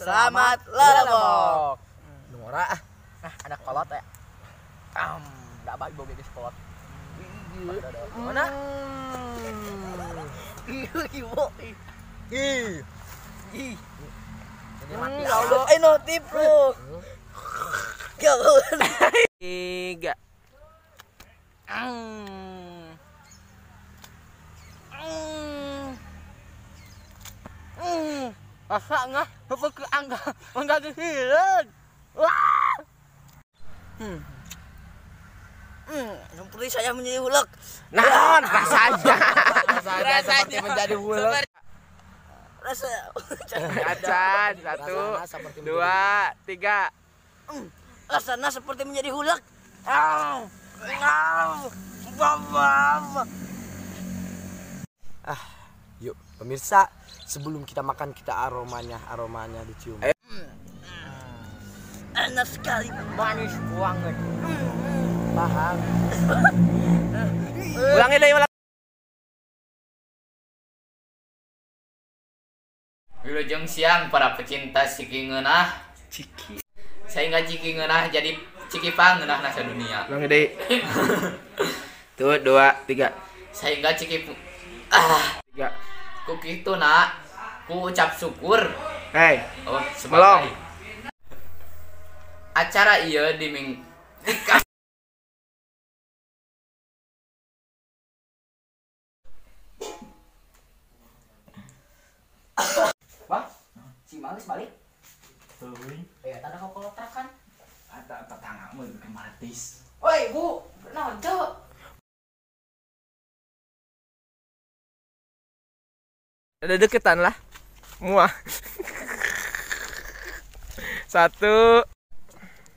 Selamat lalabok. Ngora ah. Nah, anak kolot ya. Enggak baik boge geus kolot. Mana? Ih, ibu. Ih. Ih. Ini mati. Eh notif lu. 3. Rasanya seperti angga menjadi hilang. Wah. Seperti saya menjadi hulek. Nah, rasanya. Rasanya seperti menjadi hulek. Rasa. Acan, 1, 2, 3. Rasanya seperti menjadi hulek. Ah, yuk pemirsa, sebelum kita makan kita aromanya dicium. Enak sekali, manis banget. Paham. Ulangi deh, ulang. Wilujeng siang para pecinta ciki ngeunah. Ciki. Sehingga ciki ngeunah jadi ciki pangeunah nasa dunia. Ulangi deh. 1, 2, 3. Sehingga ciki 3. Ku kitu nak, ku ucap syukur. Hei. Oh, sebagai acara ieu di ming Wah, si Mangis balik. Teuing. Eh, tanda kau kolotrak kan? Ada tetanggamu kemaratis. Woi, Bu, naon ceu? Ada deketan lah. Muah. 1.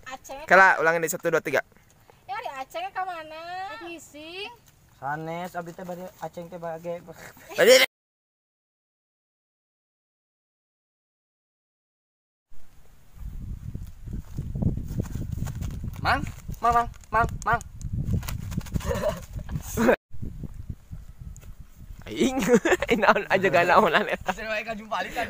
Aceh. Kala ulangin di 1, 2, 3. Ya di Aceh ke mana? Gising. Sanes abdi teh bari Aceng teh bage. Mang, mang, mang, mang, mang. Aing, naon aja gak naonan eta. Asal wae ka jumpa kan.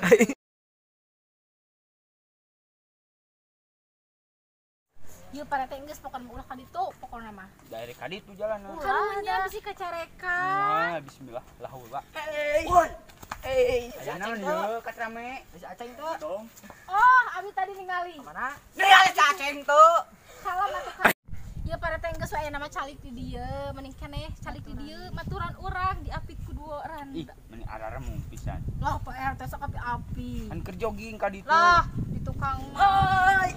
Ieu parete geus pokona ulah ka ditu pokona mah. Dari ka ditu jalan. Karunya bisi kacarekan. Nah, bismillah lah heula. Hei. Woi. Hei, aya naon ieu katrame? Si Aceng tuh. Oh, abi tadi ningali. Mana? Ningali si Aceng tuh. Salam atuh. Ya parete geus aya nama calik di dieu, mending keneh calik di dieu maturan urang diapit ku dua orang. Ih, meni araremung pisan. Lah Pak RT sok api-api. Kan keur jogging ka ditu. Lah, di tukang mah.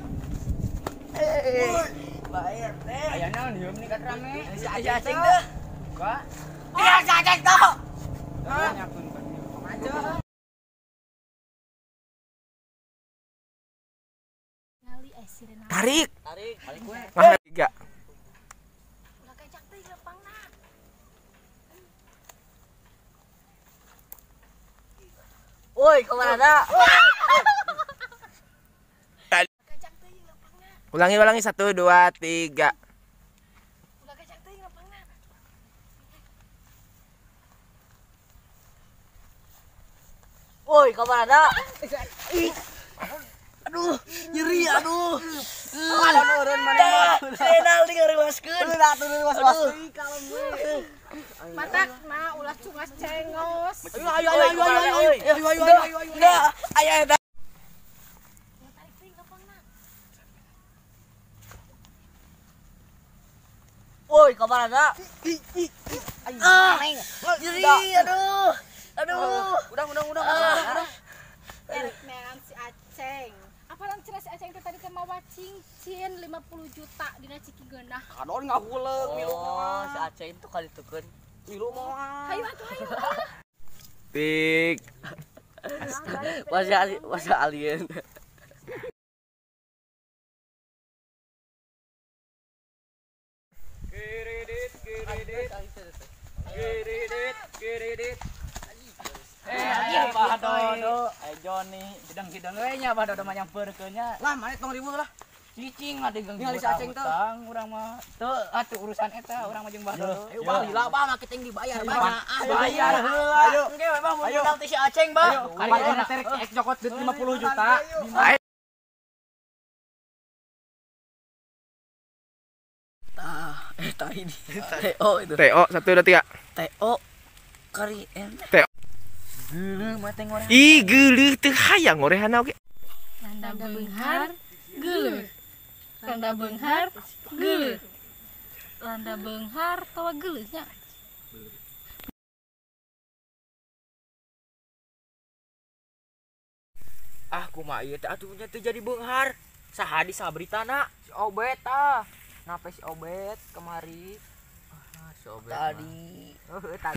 Hei. Pak RT. Aya naon ieu meni katrame? Si Aceng tuh. Buka. Iya si Aceng tuh. Nyakeun ka dieu. Tarik. Tarik, balik gue. Mah 3. Ulah kajak teh lempangna. Woi, kemana? Kajak teh lempangna. Ulangi, ulangi 1, 2, 3. Ulah kajak teh lempangna. Woi, kemana? Aduh, nyeri aduh. Aduh, mana? Senal dingariwaskeun. Ulah atuh was-was. Matak na ulah cungas cengos. Ayo ayo ayo ayo ayo ayo ayo ayo ayo. Ayo eta. Tarik teuing lempangna. Woi, kamarana? Ah, nyeri aduh. Aduh. Udah. Erek nean si Aceng. Apalan cenah si Aceng teh tadi teh mawa cincin 50 juta dina ciki geunah. Kadon ngahuleung milu mah. Si Aceng itu kali tukeun. Milu mah. Hayu atuh hayu. Tik. Wajah alien. Kiridit kiridit. Kiridit kiridit. Eh, Pak Dodo, eh Joni, hidang-hidang we nya Pak Dodo mah nyamperkeun nya. Lah, mana tong ribu lah. Cicing lah digang. Ningali si Aceng teh. Urang mah teu atuh urusan eta urang mah jeung batur. Ayo bah lila bah make teh dibayar bah. Bayar heula. Ayo. Engke we bah mun modal teh si Aceng bah. Kari tarik ek cokot duit 50 juta. Tah, tadi TO itu. TO 1 2 3. TO kari N. TO. Geuleuh mah teh ngoreh. Ih, geuleuh teu hayang ngorehana oge. Randa beunghar geuleuh. Randa beunghar geuleuh. Randa beunghar tawa geuleuh nya. Ah, kumaha ieu teh atuh nya teu jadi beunghar. Saha di sabritana? Si Obet ah. Napa si Obet kemari? Ah, si Obet. Tadi. Tadi.